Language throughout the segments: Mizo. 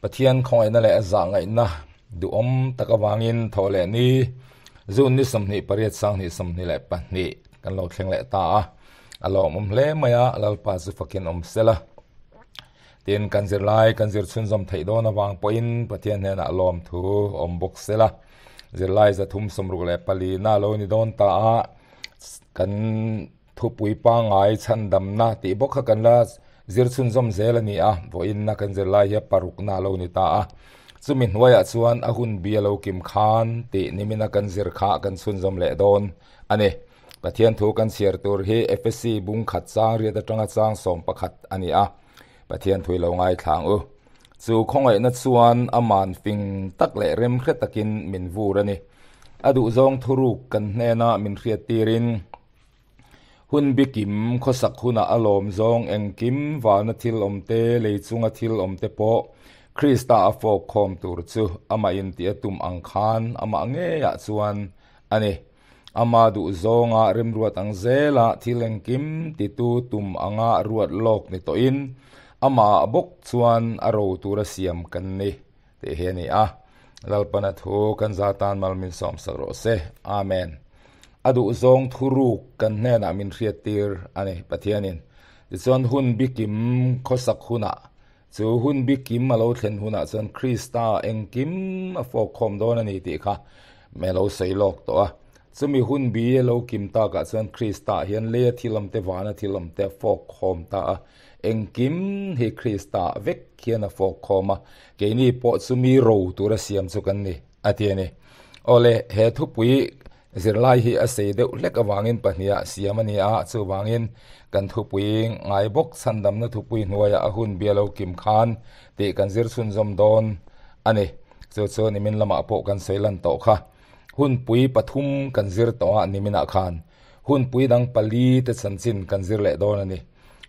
Pathian khawngaihna leh zahngaihna duhawm tak avangin thaw leh ni June ni 28 2022 kan lo thleng leh ta a, a lawmawm hle mai a, Lalpa chu fakin awm sela. Tin, kan zirlai kan zir chhunzawm theih dawn avang pawhin Pathian hnenah lawmthu awm bawk sela. Zirlai 364 na lo ni dawn ta a, kan Thupui pangngai chhandamna tih bawk kha kan la zir chhunzawm zel a ni a, vawiinna kan zir lai hi parukna a lo ni ta a. Chumi hnuaiah chuan a hun bi a lo kim khan tih nimina kan zir kha kan chhunzawm leh dawn a ni. Pathian thu kan chhiar tur hi Efesi bung khat chang riat atanga chang 11 a ni a, Pathian thu i lo ngaithla ang u. Chu khawngaihna chuan aman fing tak leh remhre takin min vur a ni. A duhzawng thuruk kan hnena min hriattirin, Hun bikim khawsak hunah a lawm zawng engkim vana thil awm te, lei chunga thil awm te pawh Krista a fawk khawm tur chu amah in tih a tum ang khan amah ngeiah chuan a ni. Ama duh zawnga remruat ang zela thil engkim titu tum anga ruat lawk ni tawhin amah bawk chuan a ro tura siam kan ni tih hi a ni a. Lalpana thu kan za tan mal min sawmsak rawh se. Amen. A duhzawng thuruk kan hnenah min hriattir a ni Pathianin. Tichuan hun bikim khawsak hunah, chu hun bikim a lo thlen hunah chuan Krista engkim a fawk khawm dawn a ni tih kha me lo sawi lawk tawh a. Chumi hun bi a lo kim takah chuan Krista hian leia thil awm te, vana thil awm te a fawk khawm ta a. Engkim hi Krista vek hian a fawk khawm a, keini pawh chumi ro tura siam chu kan ni. A ti a ni. Awle, he thupui zirlai hi a sei deuh hlek avangin pahniha siam a ni a, chuvangin kan thupui ngai bawk chhandamna thupui hnuaiah a hun bia lo kim khan tih kan zir chhunzawm dawn a ni. Chu chu nimin lamah pawh kan sawi lan tawh kha. Hunpui pathum kan zir tawh a niminah khan hunpui dang pali te chanchin kan zir leh dawn a ni.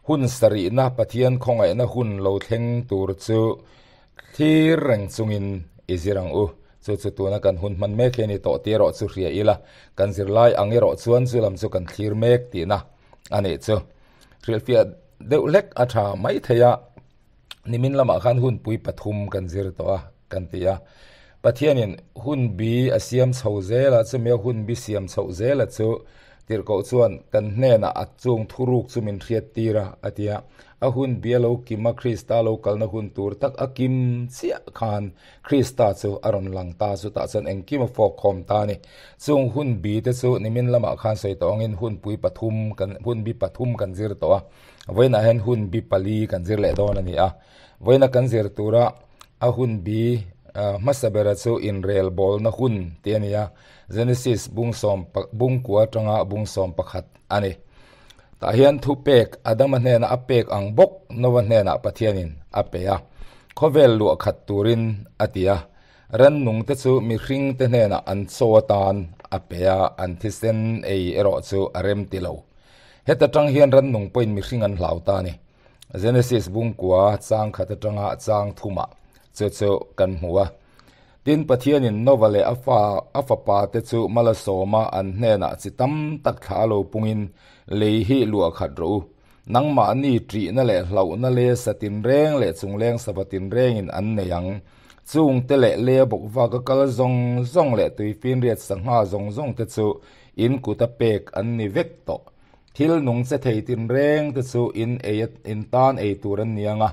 Hun sarihna Pathian khawngaihna hun lo thleng tur chu Thlir reng chungin i zir ang u. Chu chu tuna kan hun hman mek hi a ni tawh tih erawh chu hria ila, kan zirlai ang erawh chuan chu lam chu kan thlir mek tihna a nih chu. Hrilhfiah deuh hlek a tha mai thei a, nimin lamah khan hunpui pathum kan zir tawh a kan ti a. Pathianin hun bi a siam chho zel a, chumi a hun bi siam chhoh zela chu Tirhkoh chuan kan hnenah a chung thuruk chu min hriattir a, a ti a. A hun bia lo kim a, Krista lo kalna hun tur tak a kim chiah khan Krista chu a rawn lang ta, chutah chuan engkim a fawk khawm ta a ni. Chung hun bi te chu nimin lamah khan sawi tawh angin hunpui pathum kan hun bi pathum kan zir tawh a, vawiinah hian hun bi pali kan zir leh dawn a ni a. Vawiina kan zir tura a hun bi hmasa bera chu inrelbawlna hun tih a ni a. Genesis bung sawm bung kua atanga bung 11 a ni. Tah hian thu pek Adama hnena a pek ang bawk Noah hnenah Pathianin a pe a, khawvel luah khat turin a ti a. Rannung te chu mihring te hnenah an chaw atan a pe a, an thisen ei erawh chu a rem ti lo. Heta tang hian rannung pawhin mihring an hlau ta a ni. Genesis bung kua chang khat atanga chang thumah chu chu kan hmu a. Tin, Pathianin Nova leh a fa, a fapa te chu Malasawma an hnenah chi tam tak thla a lo pungin, Lei hi luah khat rawh u. Nangmahni ṭihna leh hlauhna le sa tinreng leh chungleng sava tinrengin an nei ang. Chungte leh le bawk vaka kal zawng zawng leh tuifinriat sangha zawng zawng te chu in kuta pek an ni vek tawh. Thil nung che thei tinreng te chu in ei, in tan ei tur an ni ang a.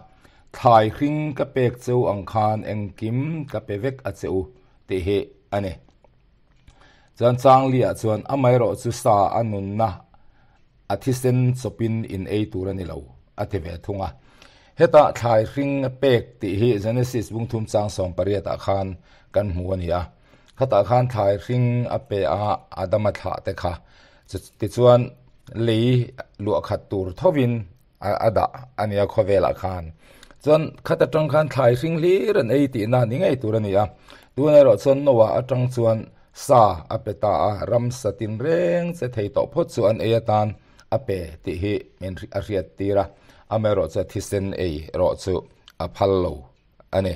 Thlai hring ka pek cheu ang khan engkim ka pe vek a che u tih hi a ni. Chuan Changlia chuan amaherawh chu sa a nunna a thisen chawpin in ei tur a ni lo a ti ve thung a. Heta thlai hring a pek tih hi Genesis bungthum chang 18 ah khan kan hmu a ni a. Khatah khan thlai hring a pe a Adama thlah te kha. Tichuan lei luah khat tur thovin a dah a nia khawvelah khan. Chuan khat atang khan thlai hring hlir an ei tihna ni ngei tur a ni a. Tun erawh chuan Noah atang chuan sa a pe ta a, ramsa tinreng che thei tawh phawt chu an ei atan a pe tih hi min a hriat tir a. Amaherawh chu thisen ei erawh chu a phal lo a ni.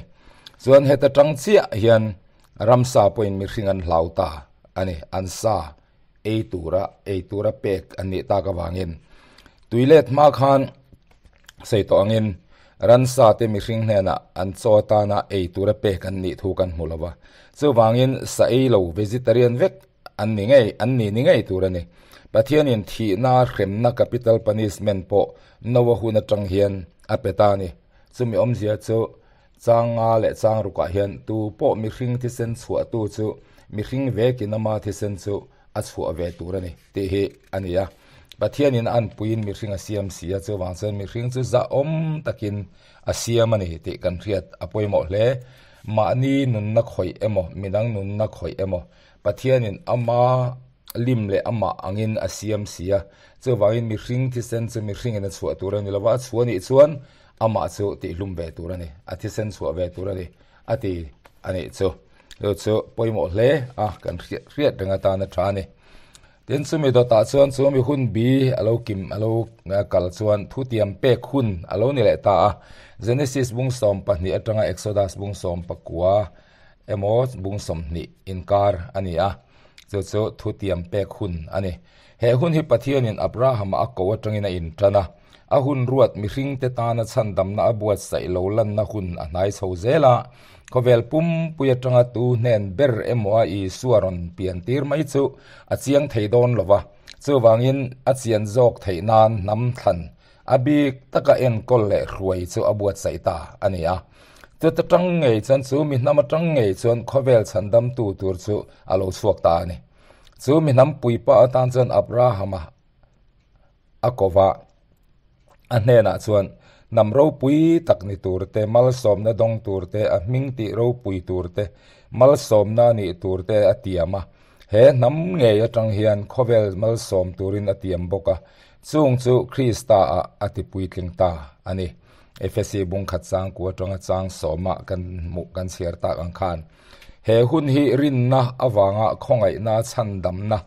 Chuan heta tang chiah hian ramsa pawhin mihring an hlau ta a ni, an sa ei tura ei tura pek an nih tak avangin tuilet hma khan sawi tawh angin Ransa te mihring hnenah an chaw atana ei tura pek an nih thu kan hmu lo va. Chuvangin sa ei lo, vegetarian vek an ni ngei, an ni ni ngei tur a ni. Pathianin thihna hremna capital punishment pawh Noa hun atang hian a pe ta a ni. Chumi awmzia chu chang nga leh chang rukah hian tu pawh mihring thisen chhuahtu chu mihring vekin ama thisen chu a chhuah ve tur a ni tih hi a ni a. Pathianin a anpuiin mihring a siam si a, chuvang chuan mihring chu zahawm takin a siam a ni tih kan hriat a pawimawh hle. Mahni nunna khawih emaw, midang nunna khawih emaw, Pathianin ama lim leh amah angin a siam si a, chuvangin mihring thisen chu mihringin a chhuah tur a ni lova, a chhuah nih chuan amah chu tihlum ve tur a ni, a thisen chhuah ve tur a ni a ti a nih chu. Chu chu pawimawh hle a, kan hriat reng atan a tha a ni. Tin, chumi dawtah chuan chu mi hun bi a lo kim a lo kal chuan thutiam pek hun a lo ni leh ta a. Genesis bung 12 atanga Exodus bung 19 emaw bung 20 inkar a ni a, chu chu thutiam pek hun a ni. He hun hi Pathianin Abrahama a ko atangin a intan a, a hun ruat mihringte tana chhandamna a buatsaih lo lanna hun a hnai chho zel a, khawvel pumpui atanga tu hnen ber emaw a Isua rawn piantir mai chu a chiang thei dawn lo va, chuvangin a chian zawk theih nan hnam thlan a bik taka enkawl leh hruai chu a buatsaih ta a ni a. Chuta tang ngei chuan chu mi hnam atang ngei chuan khawvel chhandamtu tur chu a lo chhuak ta a ni. Chu mi hnam puipa atan chuan Abrahama a ko va, a hnenah chuan, Hnam ropui tak ni tur te, malsawmna dawng tur te, a hming tih ropui tur te, malsawmna a nih tur te a tiam a. He hnam ngei atang hian khawvel malsawm turin a tiam bawk a, chung chu Krista-ah a ti puitling ta a ni. Efesi bungkhat changku atanga chang sawmah kan hmuh kan chhiar tak ang khan. He hun hi rinna avanga khawngaihna chhandamna,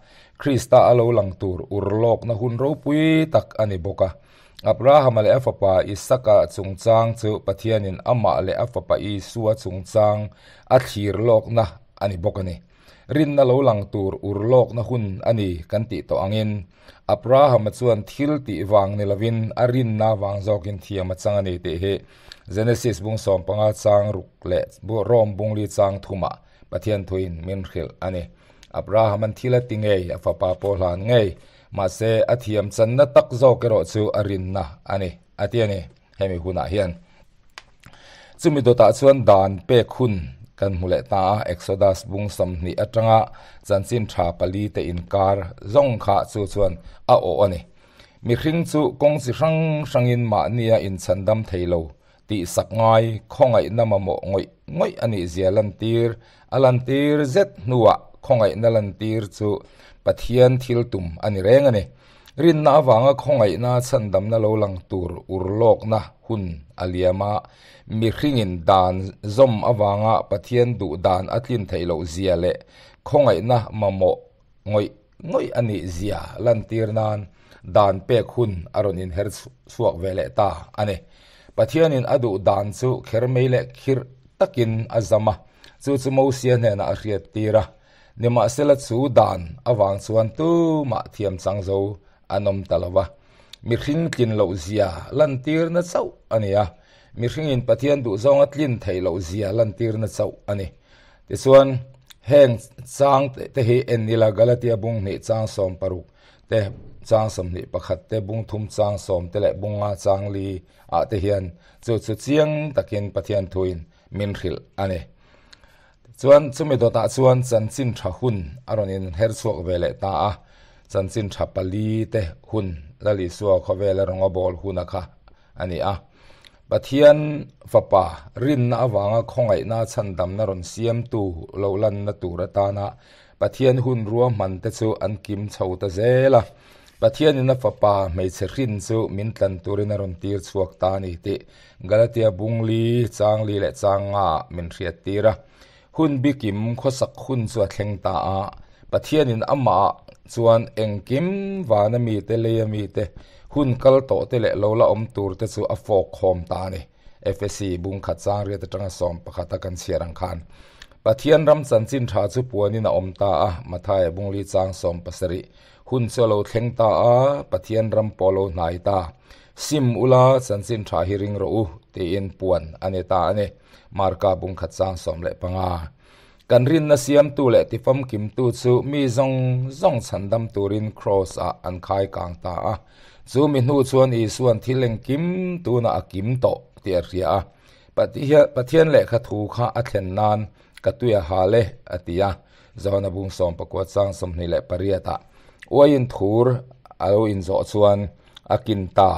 Krista a lo lang tur urlawkna hun ropui tak a ni bawk a. Abrahama leh a fapa Isaka chungchang chu Pathianin amah leh a fapa Isua chungchang a thlir lawkna a ni bawk a ni. Rinna lo lang tur urlawkna hun a ni kan tih tawh angin, Abrahama chuan thil tih vang ni lovin a rinna vang zawkin thiam a chang a ni tih hi Genesis bung 15 chang ruk leh Rom bungli chang thumah Pathian thuin min hrilh a ni. Abrahama'n thil a ti ngei, a fapa pawh hlan ngei, mahse a thiam channa tak zawk erawh chu a rinna a ni, a ti a ni hemi hunah hian. Chumi dawtah chuan dan pek hun kan hmu leh ta a, Exodus bung 20 atanga chanchin tha pali te inkar zawng kha chu chuan a awh a ni. Mihring chu kawng chi hrang hrangin mahnia inchhandam thei lo tih sak ngai khawngaihna mamawh ngawih ngawih a nih zia lantir a lantir zet hnuah khawngaihna lantir chu Pathian thil tum a ni reng a ni. Rinna avanga khawngaihna chhandamna lo lang tur urlawkna hun a liam a, mihringin dan zawm avanga Pathian duh dan a tlin theih loh zia leh khawngaihna mamawh ngawih ngawih a nih zia lantir nan dan pek hun a rawn inher chhuak ve leh ta a ni. Pathianin a duh dan chu kher mei leh khirh takin a zam a, chu chu Mosia hnenah a hriat tir a. Nimahsela chu dan avang chuan tumah thiam chang zo an awm ta lo va. Mihring tlin loh zia lantirna chauh a ni a, mihringin Pathian duhzawnga tlin theih loh zia lantirna chauh a ni. Tichuan, heng chang te hi en ila Galatia bung hnih chang 16 te, chang 21 te, bung thum chang 10 te leh bung nga chang li ah te hian chu chu chiang takin Pathian thuin min hrilh a ni. Chuan chumi dawtah chuan chanchin tha hun a rawn inher chhuak ve leh ta a, chanchin tha pali te hun Lal Isua khawvela rawnga bawl huna kha a ni a. Pathian fapa rinna avanga khawngaihna chhandamna rawn siamtu lo lanna tur atana Pathian hun ruahman te chu an kim chho ta zel a. Pathianin a fapa hmeichhe hrin chu min tlan turin a rawn tir chhuak ta a ni tih Galatia bungli, changli leh chang nga min hriat tir a. Hun bikim khawsak hun chu a thleng ta a, Pathianin amah chuan engkim vana mite leia mite hun kal tawh te leh lo la awm tur te chu a fawk khawm ta a ni. Efesi bung khat chang riat atanga 11 a kan chhiar ang khan. Pathian ram chanchin tha chu puanin a awm ta a, Mathaia bungli chang 17 hun chu a lo thleng ta a, Pathian ram pawh a lo hnai ta. Sim ula chanchin tha hi ring rawh u tiin puan a ni ta a ni. Marka bung khat chang 15. Kan rinna siamtu leh tifamkimtu chu mi zawng zawng chhandam turin Kraws ah an khai kang ta a. Chu mi hnu chuan Isuan thil engkim tunah a kim tawh tih a hria a. Pathian lehkha thu kha a thlen nan ka tui a hal e, a ti a. Johana bung 19 chang 28 ah uaiin thur a lo inzawh chuan a kin ta,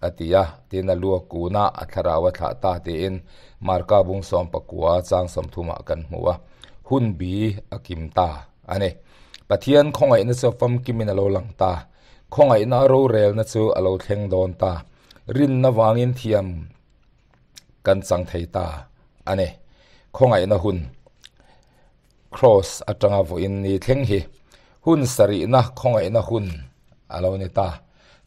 a ti a, tin a lu a kun a, a thlarau a thlah ta tiin Marka bung 19 chang 30 ah kan hmu a, hun bi a kim ta a ni. Pathian khawngaihna chu a famkimin a lo lang ta, khawngaihna a rorelna chu a lo thleng dawn ta, rinna vangin thiam kan chang thei ta a ni. Khawngaihna hun Kraws atanga vawiin ni thleng hi hun sarihna khawngaihna hun a lo ni ta.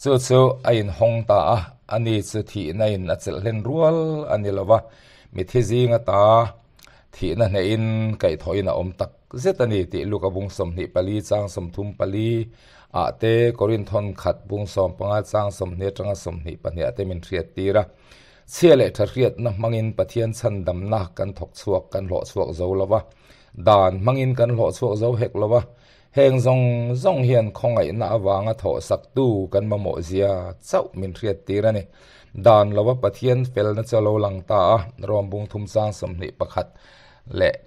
Chu chu a inhawng ta a, ani chu thihna in a chelh hlen rual a ni lo va, mithi zinga ta thihna hnehin kaihthawhin a awm tak zet a ni tih Luka bung 24 chang 34 ah te Korinthon khat bung 15 chang 20 atanga 22 ah te min hriat tir a. Chhia leh tha hriatna hmangin Pathian chhandamna kan thawk chhuak kan hlawh chhuak zo lo va, dan hmangin kan hlawh chhuak zo hek lo va, heng zawng zawng hian khawngaihna avanga thawh saktu kan mamawh zia chauh min hriat tir a ni. Dan lova Pathian felna chu a lo lang ta a, Rom bung thum chang 21 leh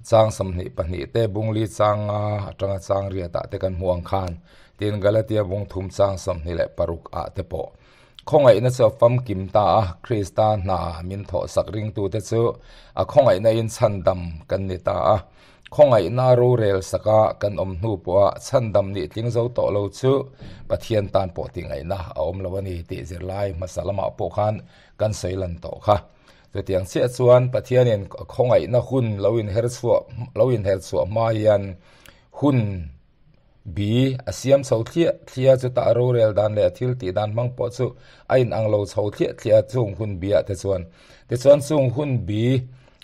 chang 22 te bung li chang nga atanga chang riatah te kan hmu ang khan, tin Galatia bung thum chang 26 ah te pawh. Khawngaihna chu a famkim ta a, Krista hna min thawhsak ringtute chu a khawngaihna in chhandam kan ni ta a. Khawngaihna rorel saka kan awm hnu pawha chhandam nih tling zo tawh lo chu Pathian tan pawh tingaihna a awm lo a ni tih zirlai hmasa lamah pawh khan kan sawi lan tawh kha. Chutiang chiah chuan Pathianin khawngaihna hun lo inherchhuah lo inherchhuah hma hian hun Bi, a siam chho thliah thliah a, chutah a rorel dan leh a thil tih dan hmang pawh chu a inang lo chho thliah thliah a chung hun bi ah te chuan. Tichuan chung hun bi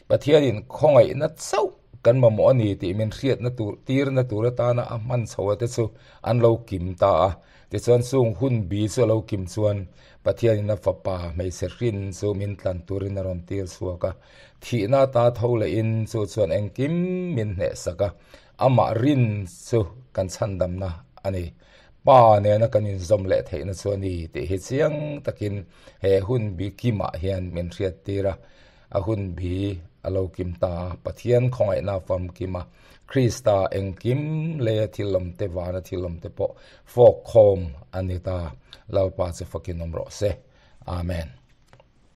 Pathianin khawngaihna chauh kan mamawh a ni tih min hriatna tur tirna tur atana a hman chho a te chu an lo kim ta a. Tichuan chung hun bi chu a lo kim chuan Pathianin a fapa hmeichhe hrin chu min tlan turin a rawn tir chhuak a. Thihna ata tho lehin chu chuan engkim min hnehsak a. Amah rin chu kan chhandamna a ni. Pa nena kan inzawm leh theihna chu a ni tih hi chiang takin he hun bi kimah hian min hriattir a. A hun bi a lo kim ta a, Pathian khawngaihna famkim a, Krista engkim leia thil awmte vana thil awmte pawh fawk khawm a ni ta. Lalpa chu fakin awm rawh se. Amen.